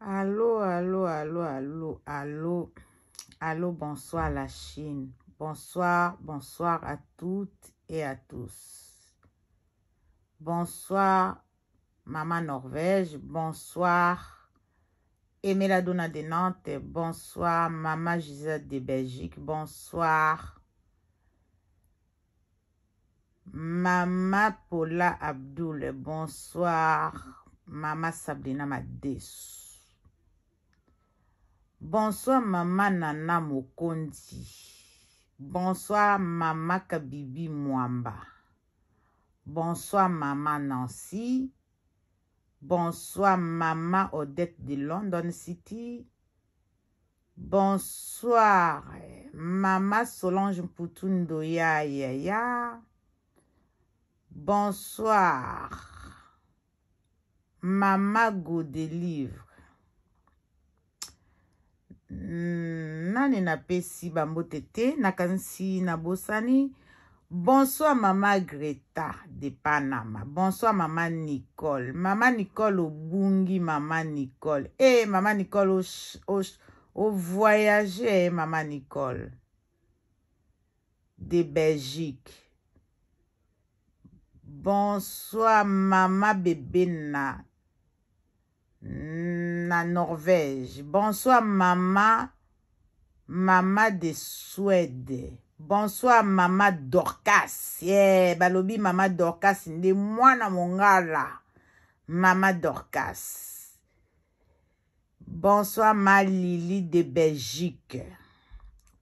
Allô, allô, allô, allô, allô, allô, bonsoir la Chine. Bonsoir, bonsoir à toutes et à tous. Bonsoir, Maman Norvège. Bonsoir, Emela Dona de Nantes. Bonsoir, Maman Gisèle de Belgique. Bonsoir, Mama Paula Abdul. Bonsoir, Mama Sabrina Madesu. Bonsoir, Mama Nana Mokondi. Bonsoir, Mama Kabibi Mwamba. Bonsoir, Mama Nancy. Bonsoir, Mama Odette de London City. Bonsoir, Mama Solange Mputundo ya ya ya. Bonsoir, Mama Godelive. Nani napesi bambote te, nakanisi nabosani. Bonsoir Mama Greta de Panama. Bonsoir Mama Nicole. Mama Nicole obungi Mama Nicole. Eh Mama Nicole o, o, o voyager eh, Mama Nicole de Belgique. Bonsoir Mama Bebena na Norvège. Bonsoir Mama Mama de Suède. Bonsoir Mama Dorcas. Yeah, balobi Mama Dorcas nde mwana mongala. Mama Dorcas. Bonsoir ma Lily de Belgique.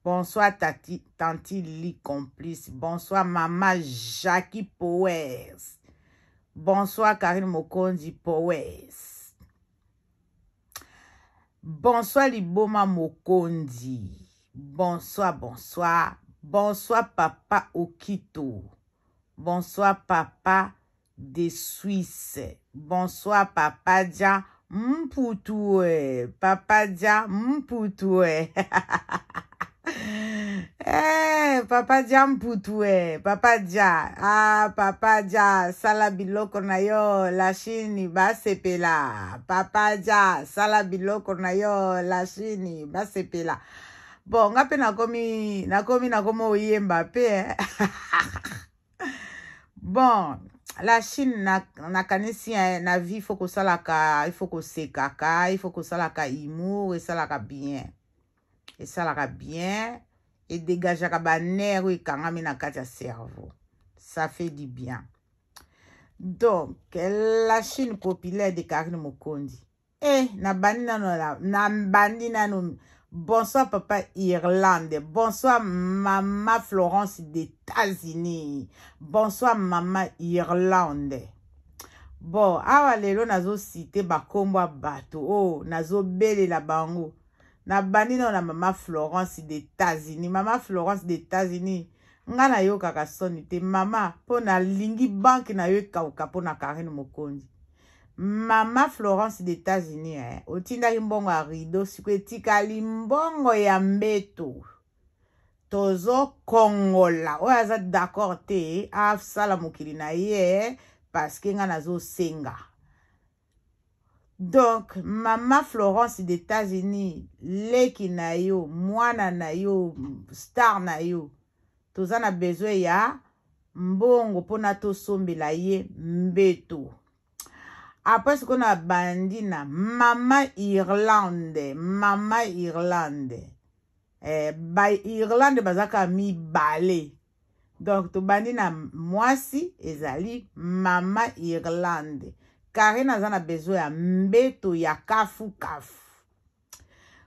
Bonsoir tati, tanti Lily complice. Bonsoir Mama Jackie Powers. Bonsoir Karine Mokonzi Powers. Bonsoir Liboma Mokonzi. Bonsoir, bonsoir. Bonsoir Papa Okito. Bonsoir Papa de Suisse. Bonsoir Papa Dia Mputu. Papa Dia Mputu. Eh, Papa Dia Mputu. Papa Dia. Ah, Papa Dia. Sala biloko na yo. La Chine basepela. Papa Dia. Sala biloko na yo. La Chine basepela. Bon, nga pe nakomi nakomi nakomi oyemba pe. Eh. Bon, la Chine nakanisi na, na vie il faut kosalaka, il faut kosekaka, il faut kosalaka humour, esalaka bien. Esalaka bien, edegageaka ba nerfs oyo ekangami na kati ya cerveau. Ça fait du bien. Donc, la Chine populaire de Karine Mokondi. Eh, nabandi nano, nabandi nano. Bonsoir papa Irlande. Bonsoir maman Florence d'États-Unis. Bonsoir maman Irlande. Bon, awa lelo nazo citer bakombo ya bato oh, nazobelela bango. Nabandi nano na mama Florence d'États-Unis. Mama Florence d'États-Unis, nga nayokaka soni te mama, mpo nalingi banque na yo ekauka mpo na Karine Mokonzi. Mama Florence d'États-Unis, eh, otindaki mbongo ya rideau, sikoyo etikali mbongo ya mbeto. Tozokongola oyo aza d'accord te asala mokili na ye parce que nga nazosenga. Donc mama Florence d'États-Unis, leki na yo, mwana na yo, star na yo, toza na besoin ya mbongo mpona tosombela ye mbeto. Après sikoyo na bandi na mama Irlande, mama Irlande. Eh, ba Irlande bazaka mibale. Donc tobandi na mwasi ezali mama Irlande. Karine aza na besoin ya mbeto ya kafu kafu.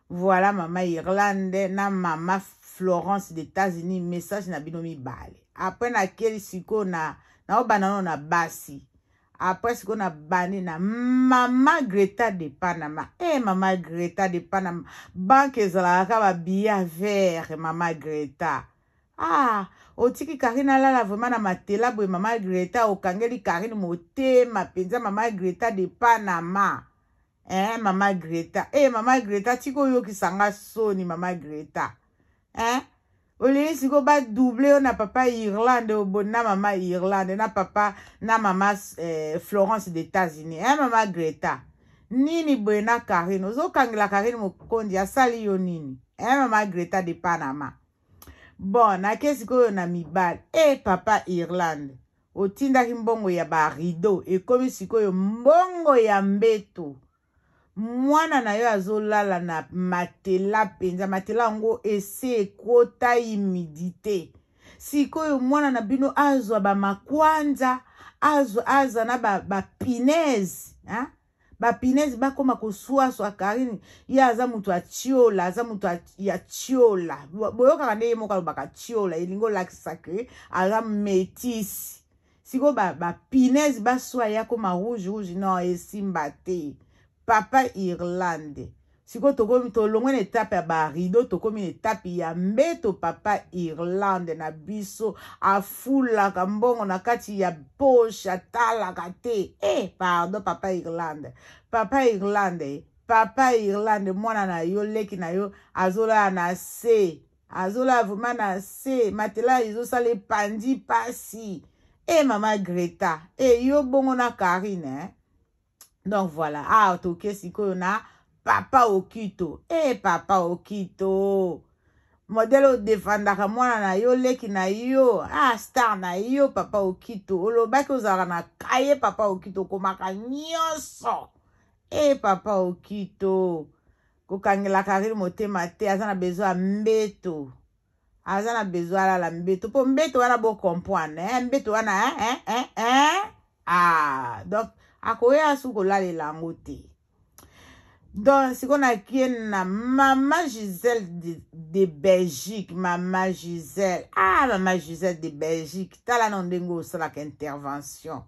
Voilà mama Irlande na mama Florence des États-Unis, message na bino mibale. Après na keli siko na na obana no na basi. Après siko na bandi na mama Greta de Panama. Eh mama Greta de Panama, banque ezalaka ba billet vert mama Greta. Ah, otiki Karine alala vraiment na matela boye mama Greta, okangeli Karine motema penza mama Greta de Panama. Eh mama Greta, eh mama Greta tika oyokisa nga soni mama Greta. Eh olingi sikoyo badouble yo na papa Irlande oboni na mama Irlande na papa na mama eh, Florence des États-Unis. Eh mama Greta. Nini boye na Karine? Ozokangela Karine Mokonzi asali yo nini? Eh mama Greta de Panama. Bon, nake sikoyo na mibali. Eh papa Irlande, otindaki mbongo ya ba rideau, ekomi sikoyo mbongo ya mbeto. Mwana na yo azolala na matela mpenza, matela yango ese ekota humidite. Sikoyo mwana na bino azwa ba makwanza, azwa aza na ba, ba pinaise, hein? Ba pinaise bakoma koswaswa Karine, ye aza moto ya tiola, aza moto ya tiola. Boyokaka nde ye moko alobaka tiola, elingi olakisa ke aza metisi. Sikoyo ba, ba pinaise baswa ye akoma rouge rouge, non esimba te. Papa Irlande. Sikoyo tokomi tolongwe na etape ya ba rideau, tokomi na etape ya mbeto. Papa Irlande na biso afulaka mbongo na kati ya poche, atalaka te. Eh, pardon papa Irlande. Papa Irlande, papa Irlande, mwana na yo, leki na yo azolala na se. Azolala vraiment na se, matela ezosala epandi pasi. Eh mama Greta, eh yo bongo na Karine, eh? Donc voilà, ah toke sikoyo na papa Okito. Eh papa Okito, modèle odefandaka mwana na yo, leki na yo, ah star na yo papa Okito, olobaki ozalaka na kaye papa Okito, okomaka nyonso. Eh papa Okito, kokangela Karine motema te, aza na besoin ya mbeto. Aza na besoin alala mbeto, po mbeto wana bo comprendre, eh, mbeto wana, eh, eh, eh, eh. Ah, donc akoya su kolalela yango te. Donc sikoyo nakie na mama Gisèle de Belgique. Mama Gisèle, ah mama Gisèle de Belgique, tala na ndenge osalaka intervention.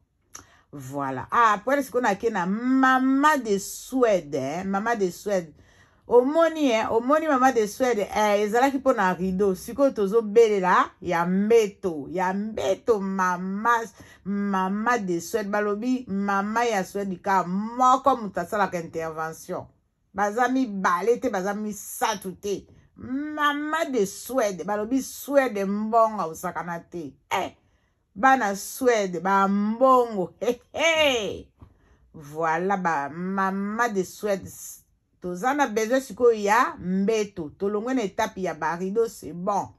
Voilà. Ah, après sikoyo nakie na mama de Suède, eh? Mama de Suède. Omoni, eh? Omoni mama de Suède, eh, ezalaki mpo na rideau. Sikoyo tozobelela ya mbeto, ya mbeto mama, mama de Suède. Balobi mama ya Suède ka moko moto asalaka intervention. Baza mibale te, baza misato te. Mama de Suède, balobi Suède mbongo osakana te. Eh, bana Suède ba mbongo. He he. Voilà ba mama de Suède. Toza na besoin sikoyo ya mbeto. Tolongwe na etape ya ba rideau, c'est bon.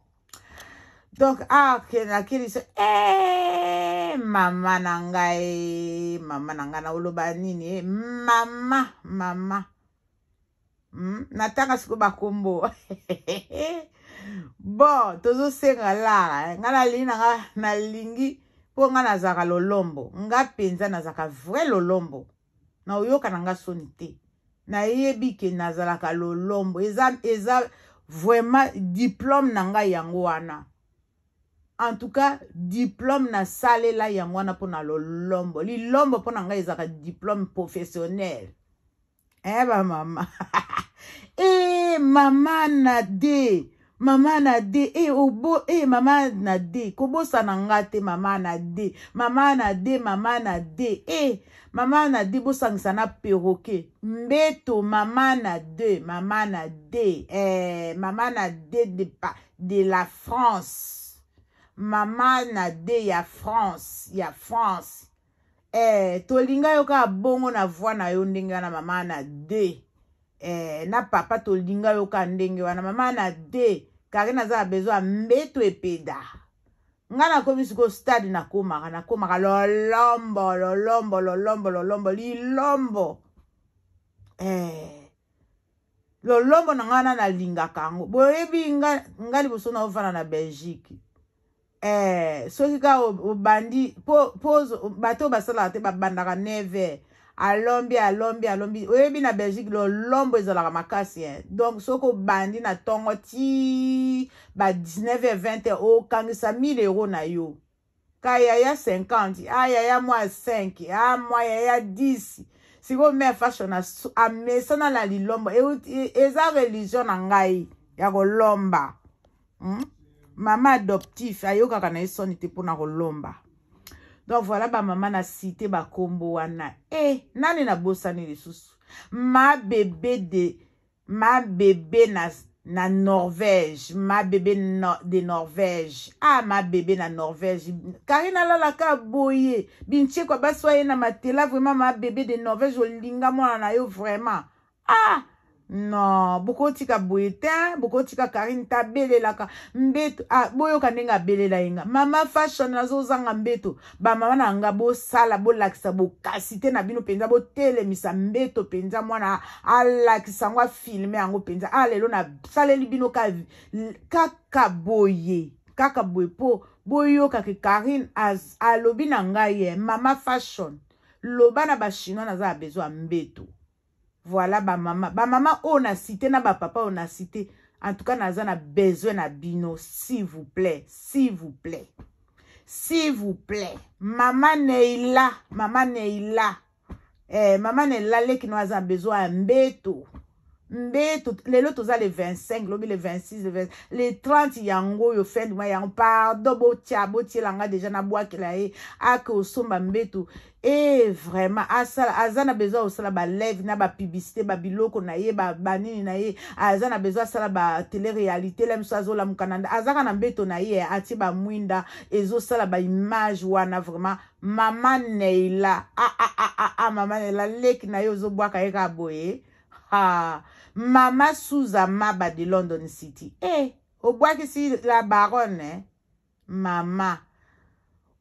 Donc ah nakeli so, eh mama na ngai, mama na ngai na oloba nini, eh mama, mama. Natanga sikoyo bakombo. Bon, tozosenga lara, eh. Nga nalingi na nga, nalingi mpo nga nazalaka lolombo. Nga mpenza nazalaka vrai lolombo. Na oyoka na nga soni te. Nayebi ke nazalaka lolombo. Eza, eza vraiment diplôme na ngai yango wana. En tout cas, diplôme na salela yango wana mpo na lolombo. Lilombo mpo na ngai ezalaka diplôme professionnel. Eh ba mama. Eh mama na de. Mama na de, eh obo, eh mama na de. Kobosana nga te mama na de. Mama na de, mama na de. Eh mama na de bosangisa na perroquet. Mbeto mama na de, mama na de. Eh mama na de de pa, de la France. Mama na de ya France, ya France. Eh tolinga yo kaka bongo na voix na yo ndenge wana mama na de. Eh na papa tolinga yo kaka ndenge wana mama na de. Karine aza na besoin ya mbeto epeda. Nga nakomi sikoyo stade nakomaka, nakomaka lolombo, lolombo, lolombo, lolombo, lilombo. Eh lolombo na nga wana nalingaka yango. Boyebi nga, nga liboso na ofanda na Belgique. Eh, soki kaka obandi po, po bato basalaka te babandaka 9h alombi alombi alombi. Oyebi na Belgique lolombo ezalaka makasi, eh. Donc soki obandi na tongo ti ba 19h 20h okangisa 1000 euros na yo. Ka yaya 50, ah yaya mwa 5, ah mwa yaya 10. Sikoyo mère fashion amesana na lilombo. Eza religion na ngai ya kolomba. Mama adoptif ayokaka na ye soni te mpona kolomba. Donc voilà ba mama na cité ba kombo wana. Eh nani nabosani lisusu? Ma bébé de ma bébé na Na Norvège, ma bebe no, de Norvège. Ah, ma bebe na Norvège. Karine alalaka boye. Binchekwa baswa ye na matela vraiment ma bebe de Norvège olinga mwana na yo vraiment. Ah! Non, bokotika boye te, bokotika Karine tabelelaka mbeto. Ah, boyoka ndenge abelela ye nga. Mama fashion nazozanga mbeto. Ba mama na nga bosala bolakisa bokasi te na bino mpenza botelemisa mbeto mpenza mwana alakisa yango afilme yango mpenza. Ah, lelo nasaleli bino kaka boye kaka boye mpo boyoka ke Karine alobi na ngai ye mama fashion loba na ba chinois naza na besoin ya mbeto. Voilà ba mama, ba mama oyo na cité na ba papa oyo na cité. En tout cas naza na besoin na bino, s'il vous plaît, s'il vous plaît. S'il vous plaît. Mama Neila, mama Neila. Eh, mama Neila leki no aza besoin ya mbeto. Mbeto lelo toza le 25, lobi le 26, le 20, le 30 yango yo fin du mois yango pardon botia botiela nga déjà na bwakela ye ake osomba mbeto. E vraiment asala aza na besoin osala ba live na ba publicité ba biloko na ye ba banini na ye aza na besoin asala ba télé réalité la miso azolamuka na azaka na mbeto na ye atie ba mwinda ezosala ba image wana vraiment mama Neila ah ah ah ah, ah mama Neila leki na ye ozobwaka ye kaka boye ha mama Suza Maba de London City eh obwakisi la baronne eh? Mama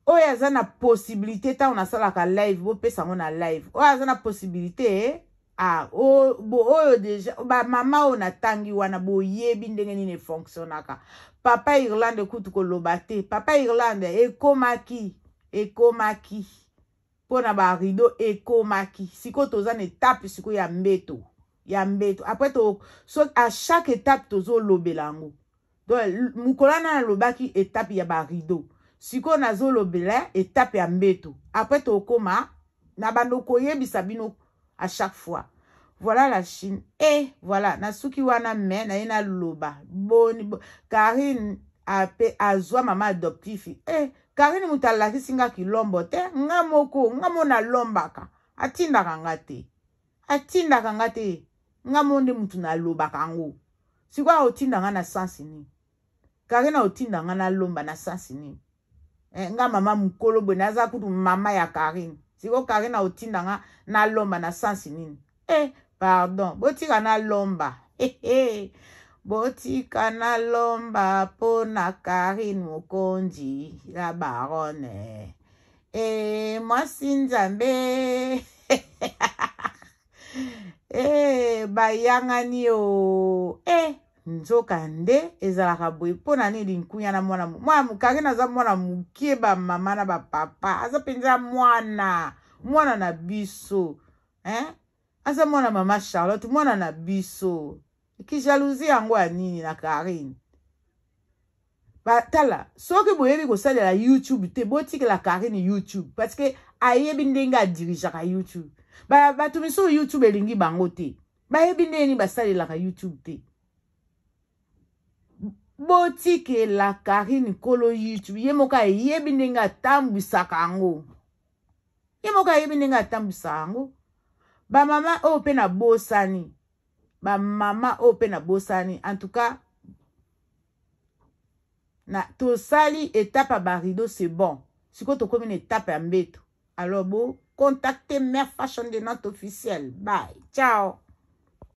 oyo aza na possibilité ntango nasalaka live bopesa yango na live oyo aza na possibilité ah, o, bo, oyo deja bamama oyo natangi wana boyebi ndenge nini efonctionnaka papa Irlande kutu koloba te papa Irlande ekomaki ekomaki mpo na ba rideau ekomaki sikoyo toza na etape sikoyo ya mbeto ya mbeto après to so à chaque étape tozolobela yango donc mokolo wana nalobaki etape ya ba rideau sikoyo nazolobela etape ya mbeto après tokoma na bando koyebisa bino à chaque fois voilà la Chine et voilà nasuki wana me naye naloba boni bo, Karine ape azwa mama adoptif eh Karine moto alakisi nga kilombo te nga moko nga mo nalombaka atindaka nga te atindaka nga te nga mo nde moto nalobaka yango sikoyo aotinda nga na sansi nini Karine aotinda nga nalomba na sansi nini eh, nga mama mokolo boye naza kutu mama ya Karine sikoyo Karine aotinda nga nalomba na sansi nini eh, pardon botika nalomba hey, hey. Botika nalomba mpo na Karine Mokonzi la baronne e mwasi nzambe e bayangani o e nzoka nde ezalaka boye mpo na nini linkunya na mwana mwana Karine aza mwana mokie bamama na bapapa aza mpenza mwana mwana na biso eh? Aza mwana mama Charlotte mwana na biso ki jalousie yango ya nini na Karine batala soki boyebi kosalela YouTube te botikela Karine YouTube parce que ayebi ndenge adirigeaka YouTube bato misusu YouTube elingi bango te bayebi ndenge nini basalelaka YouTube te botikela Karine nkolo YouTube ye moko ayebi ndenge atambwisaka yango ye moko ayebi ndenge atambwisaka yango bamama oyo mpe nabosani bamama oyo mpe nabosani en tout cas na tosali etape ya barideau c'est bon sikoyo tokomi na etape ya mbeto alors bo contacter mère fashion de notre officiel bye ciao.